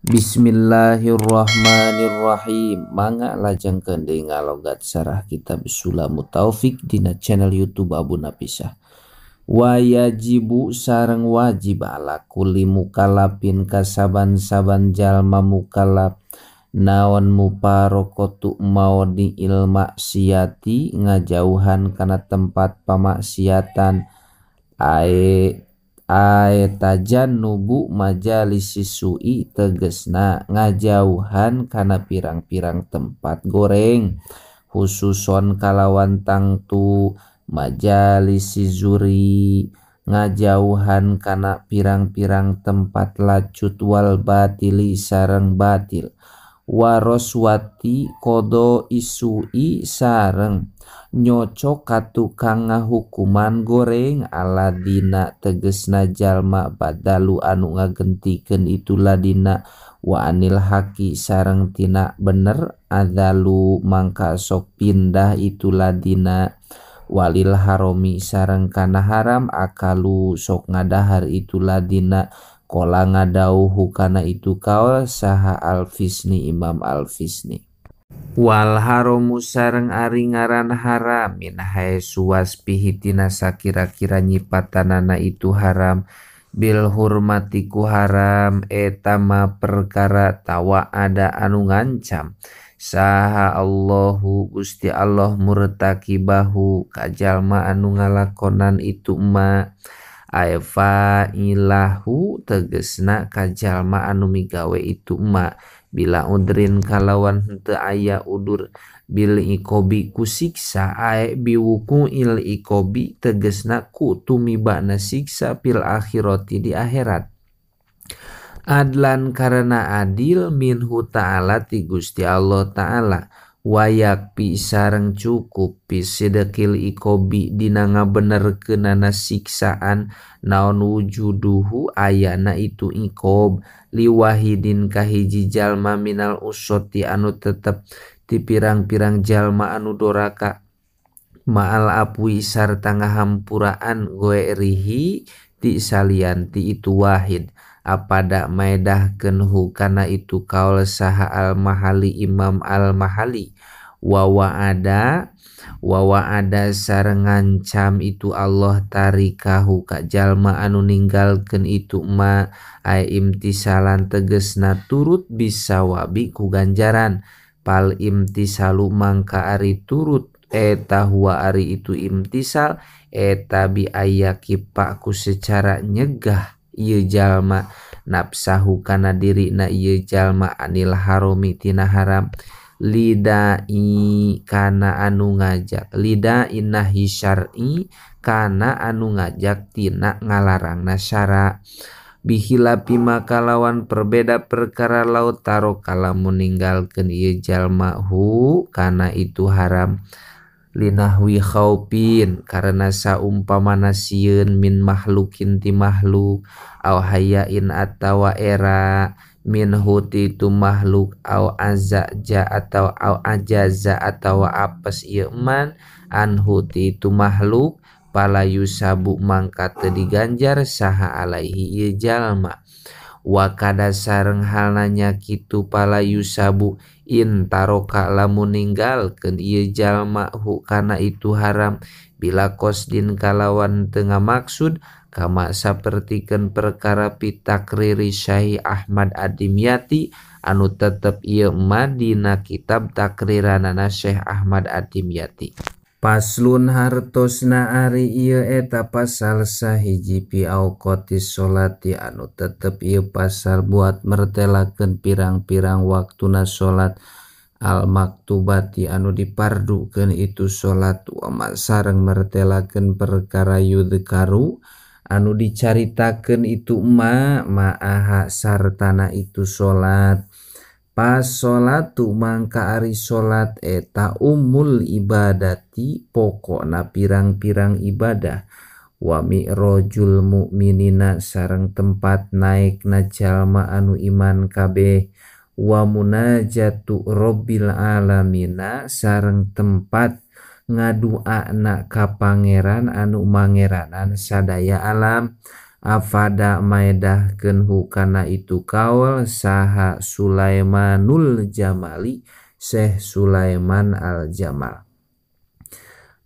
Bismillahirrahmanirrahim. Mangga lajengkeun deui ngalogat sarah kitab Sulamut Taufik dina channel YouTube Abu Napisah. Wayajibu sareng wajib ala kulli mukallafin kasaban-saban jalma mukallaf naon muparokotu maudi il maksiati ngajauhan kana tempat pamaksiatan ae ae tajannubu majalisi su'i tegesna ngajauhan kana pirang-pirang tempat goreng khususon kalawan tangtu majalisi zuri ngajauhan kana pirang-pirang tempat lacut wal batili sareng batil waroswati kodo isui sareng nyocok ka tukang ngahukuman goreng aladina tegesna jalma badalu anu ngagentikeun itu ladina wa anil haqi sareng tina bener adalu mangka sok pindah itu ladina walil haromi sareng kana haram akalu sok ngadahar itu ladina kola ngadauhu kana itu kaul saha Alfisni Imam Alfisni wal haromu sareng ari ngaran haram min haitsu wasfihi tina sakira-kira nyipatanana itu haram bil hurmati ku haram eta mah perkara tawa ada anu ngancam saha Allahu Gusti Allah murtakibahu ka jalma anu ngalakonan itu ma ae fa'ilahu tegesna ka jalma anu migawe itu ma bila udrin kalawan henteu aya udur bil ikobi ku siksa ae biwukuil ikobi tegesna ku tumibana siksa fil akhirati di akhirat adlan karena adil minhu ta'ala ti Gusti Allah ta'ala wayak pi sareng cukup pi sidekil ikobi dina ngabenerkeunana siksaan naon wujuduhu ayana itu ikob liwahidin kahiji jalma minal usoti anu tetep ti pirang-pirang jalma anu doraka ma'al apwi sarta ngahampuraan goerihi ti salianti itu wahid apada maedahkeun hu kana itu kaul saha al-mahali Imam al-mahali wawa ada sareng ngancam itu Allah tarikahu ka jalma anu ninggalkeun itu ma ae imtisalan tegesna turut bisawabi ku ganjaran pal imtisalu mangka ari turut eta huwa ari itu imtisal eta bi aya kipa ku secara nyegah ieu jalma nafsahu kana dirina ieu jalma anil haromi tina haram lidai kana anu ngajak lidai nahi syar'i kana anu ngajak tina ngalarangna syara bihilapi maka lawan perbeda perkara laut taro kalamun ninggalkeun ieu jalma hu kana itu haram linahwi khaupin karena saumpamana sieun min mahlukin ti makhluk au hayain atawa era min huti tu makhluk au azaja atau au ajaza atawa apes ieu man an huti tu makhluk pala yusabu mangka teu diganjar saha alaihi ieu jalma wa kada sareng halna nya kitu pala yusabu in taroka lamun ninggalkeun ieu jalma hu kana itu haram bila qasdin kalawan teu ngamaksud kama sapertikeun perkara pitakriri Syekh Ahmad Ad-Dimyati anu tetep ieu mah dina kitab takriranana Syekh Ahmad Ad-Dimyati. Paslun hartosna ari ieu eta pasal sahiji pi auqatis sholati anu tetep ieu pasal buat mertelakeun pirang-pirang waktuna salat al maktubati anu dipardukeun itu salat wa ma sareng mertelakeun perkara yudhkaru anu dicaritakeun itu ma ma'aha sartana itu salat. Pas sholatu mangka ari salat eta umul ibadati pokokna pirang-pirang ibadah wa mi'rajul mukminina sareng tempat naekna jalma anu iman kabeh wa munajatu rabbil alamina sareng tempat ngaduana ka pangeran anu mangeranan sadaya alam. Afada maedahkeun hu kana itu kaul saha Sulaimanul Jamali Syekh Sulaiman Al-Jamal.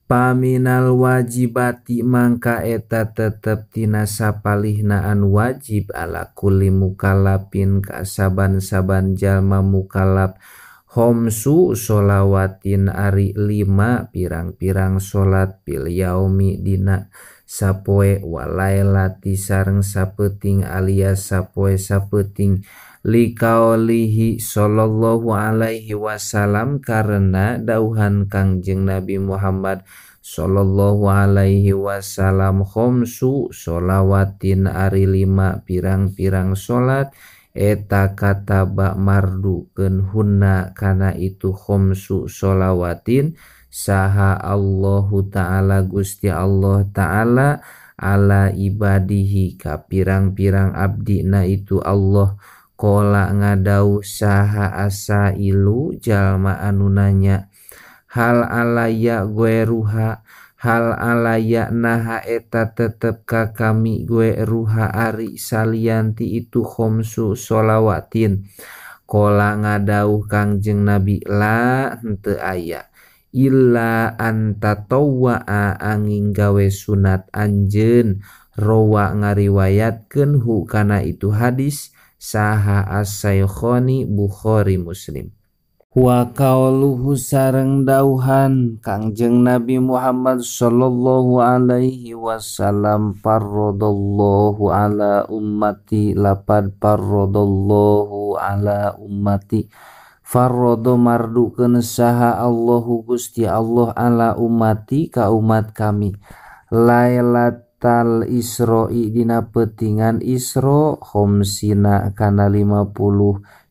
Paminal wajibati mangka eta tetep tina sapalihna anu wajib ala kulli mukallafin ka saban-saban jalma mukallaf khomsu sholawatin ari 5 pirang-pirang salat fil yaumi dina sapoe walailati sareng sapeuting alias sapoe sapeuting liqaulihi sallallahu alaihi wasallam karena dauhan Kangjeng Nabi Muhammad sallallahu alaihi wasallam khomsu sholawatin ari 5 pirang-pirang salat eta kataba mardukeun hunna kana itu khomsu sholawatin saha Allahu ta'ala Gusti Allah ta'ala ala ibadihi ka pirang-pirang abdina itu Allah. Kola ngadau saha asailu jalma anu nanya hal alaya gue ruha hal alaya naha eta tetep ka kami gue ruha ari salianti itu khomsu sholawatin. Kola ngadauh Kangjeng Nabi la henteu aya illa antatawwa'a angin gawe sunat anjeun rawa ngariwayatkeun hu kana itu hadis saha as-Syekhoni Bukhari Muslim. Wa qauluhu sareng dauhan Kangjeng Nabi Muhammad sallallahu alaihi wasallam farradallahu ala ummati lapad farradallahu ala ummati farrado mardukeun saha Allahu Gusti Allah ala ummati ka umat kami lailatal Isra'i dina peutingan Isra khomsina kana 50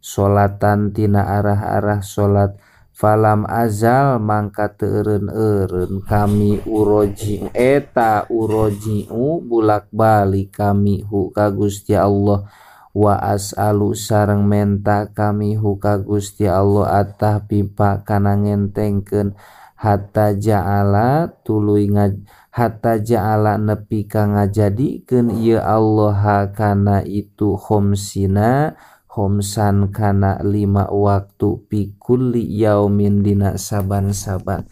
solatan tina arah-arah solat falam azal mangka teu eureun-eureun kami uroji eta uroji'u bulak-balik kami hu ka Gusti Allah wa as'alu sareng menta kami hu ka Gusti Allah atah pipa kana ngentengkeun hatta ja'ala tuluy hatta ja'ala nepi ka ngajadikeun ieu Allah kana itu khomsina khomsan kana 5 waktu pikulli yaumin dina saban-saban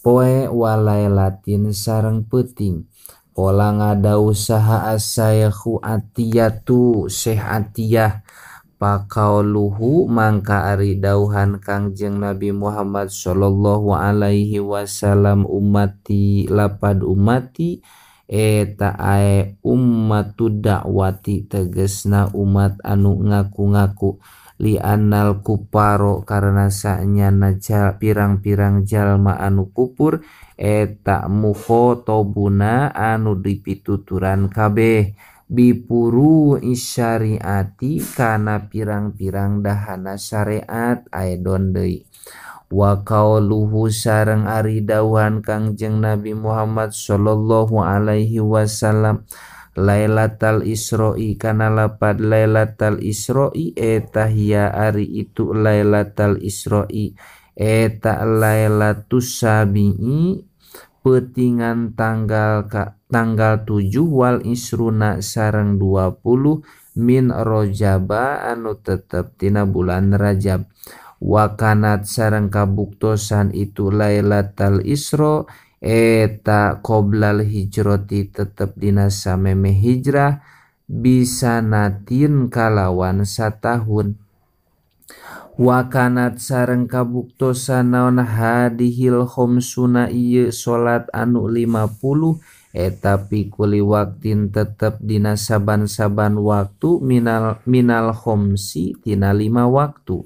poe walailatin sareng peuting. Pola ngadau saha as-Syaikhu Atiyatu Syekh Atiyah pakauluhu mangka ari dauhan Kangjeng Nabi Muhammad sallallahu alaihi wasallam ummati lapad ummati eta ae ummatud da'wati tegesna umat anu ngaku-ngaku li annal kuparo karena sanyana pirang-pirang jalma anu kupur eta mukhotobuna anu dipituturan kabeh bipuru isyariati kana pirang-pirang dahana syariat aedon deui. Wa qauluhu sareng ari dauhan Kangjeng Nabi Muhammad sallallahu alaihi wasallam Lailatal Isra'i kana lapad Lailatal Isra'i eta hiya ari itu Lailatal Isra'i eta Lailatus Sabi'i peutingan tanggal 7 wal isruna sareng 20 min Rajaba anu tetep tina bulan Rajab. Wakanat sareng kabuktosan itu Lailatal Isra eta qoblal hijrati tetep dina sameme hijrah bisanatin kalawan satahun. Wakanat sareng kabuktosan naon hadihil khomsuna ieu salat anu 50 eta pikuli waktin tetep dina saban-saban waktu minal khomsi tina 5 waktu.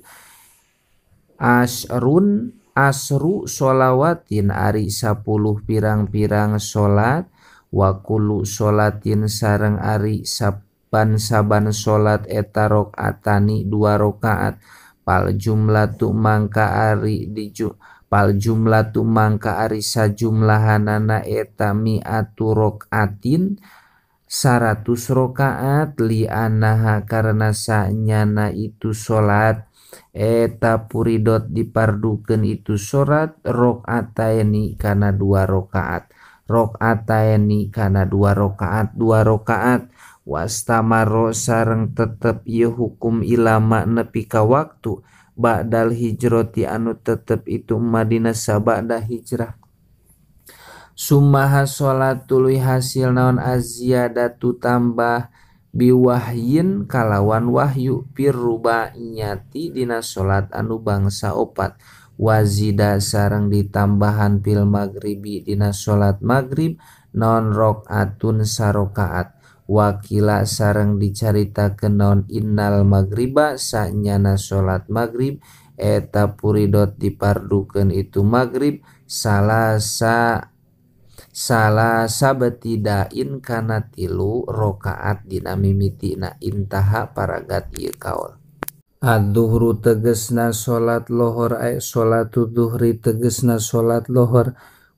Asrun asru sholawatin ari 10 pirang-pirang salat wa kullu sholatin sareng ari saban-saban salat eta rakaatani 2 rakaat pal jumlatu mangka ari pal jumlatu mangka ari sajumlahanana eta mi'atu rakaatin 100 rakaat li anaha karena sanyana itu salat eta puridot dipardukeun itu salat rakaataini kana 2 rakaat rakaataini kana 2 rakaat 2 rakaat Wastamaro sareng tetep ieu hukum ilama nepi ka waktu ba'dal hijrati anu tetep itu Madinah sabada hijrah. Sumaha salat tuluy hasil naon aziyadatu tambah biwahyin kalawan wahyu pirrubaiyati dina salat anu bangsa opat. Wazida sareng ditambahan fil maghribi dina salat maghrib non rakaatun sarokaat. Wakila sareng dicaritakeun naon innal maghriba sanyana salat maghrib eta puridot dipardukeun itu maghrib salasa sabetidain kana 3 rakaat dina mimitina intaha paragat ieu kaol. Adzuhru tegesna salat lohor ay salatu zuhri tegesna salat lohor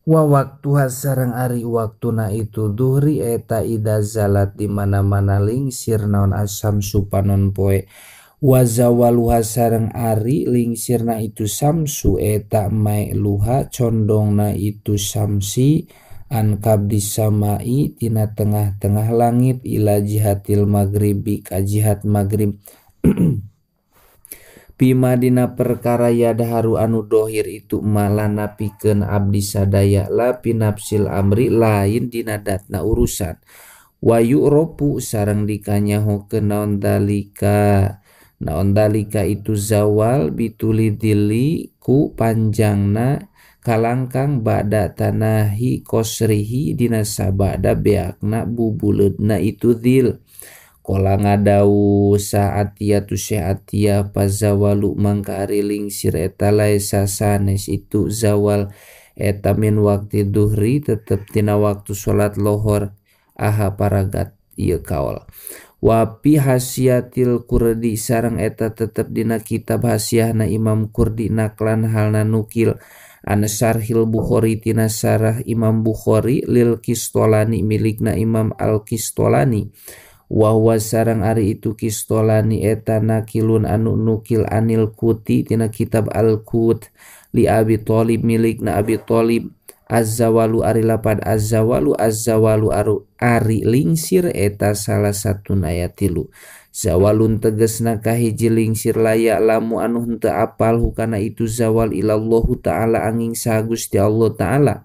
wa waktuha sareng ari waktuna itu zuhri eta ida zalat di mana-mana lingsir naon asamsu panon poe wa zawaluha sareng ari lingsirna itu samsu eta mailuha condongna itu samsi an kabdi samai tina tengah-tengah langit ila jihatil maghribi ka jihat maghrib. Pima dina perkara yadharu anu dohir itu malana pikeun abdi sadaya la pinapsil amri lain dina datna urusan. Wa yu'ropu sareng dikanyahokeun naon dalika itu zawal bituli dili ku panjangna kalangkang ba'da tanahi kosrihi dina sabada beakna bubuleudna itu dzil. Kola ngadau saatiyatu syaatiyah pazawalu mangka ari lingsir eta laisa sanes itu zawal eta min waktu duhri tetep tina waktu salat lohor aha paragat ieu kaol. Wa fi hasiatil Kurdi sareng eta tetep dina kitab hasiahna Imam Kurdi naklan halna nukil an syarhil Bukhari tina syarah Imam Bukhari lil Kistolani milikna Imam Al Kistolani. Wa huwa sareng ari itu Kistolani eta nakilun anu nukil anil kuti tina kitab Al-Qut li Abi Thalib milikna Abi Thalib azzawalu ari lapad azzawalu azzawalu aru ari lingsir eta salah satu ayat 3. Zawalun tegesna kahiji lingsir layak lamu anu henteu apal hukana itu zawal ilallahu ta'ala angin saha Gusti Allah ta'ala.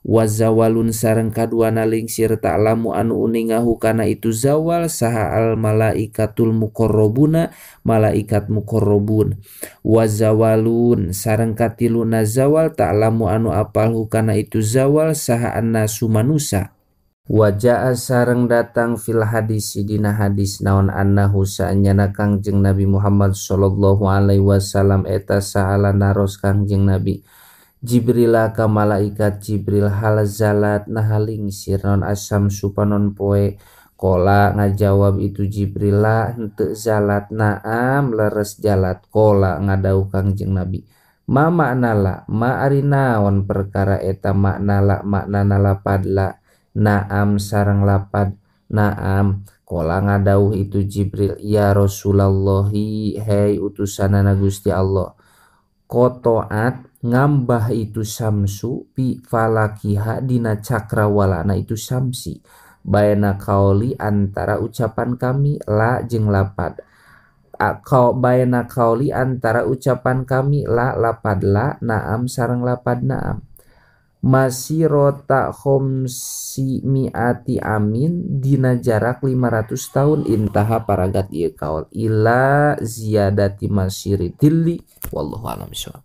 Wazawalun sareng kaduana lingsir ta'lamu anu uningahu kana itu zawal saha al malaikatul muqarrabuna malaikat muqarrabun. Wazawalun sareng katiluna zawal ta'lamu anu apalhu kana itu zawal saha annasu manusa. Wajaa sareng datang fil hadisi dina hadis naon annahu saanyana Kangjeng Nabi Muhammad sallallahu alaihi wasallam eta saala naros Kangjeng Nabi Jibril ka malaikat Jibril hal zalat naha lingsir naon asam supanon poe. Kola ngajawab itu Jibril la henteu zalat naam leres jalat. Kola ngadauh Kangjeng Nabi ma makna la ma ari naon perkara eta makna la maknana lapad la naam sareng lapad naam. Kola ngadauh itu Jibril ya Rasulullahi hei utusanana Gusti Allah kotoat ngambah itu samsu pi falakiha dina cakrawalana itu samsi baena kaoli antara ucapan kami la jeung lapad kau baena kaoli antara ucapan kami la lapad la naam sareng lapad naam masirota khomsi miati amin dina jarak 500 tahun intaha paragat ieu kaol ila ziyadati masiri tilli wallahu a'lam bishawab.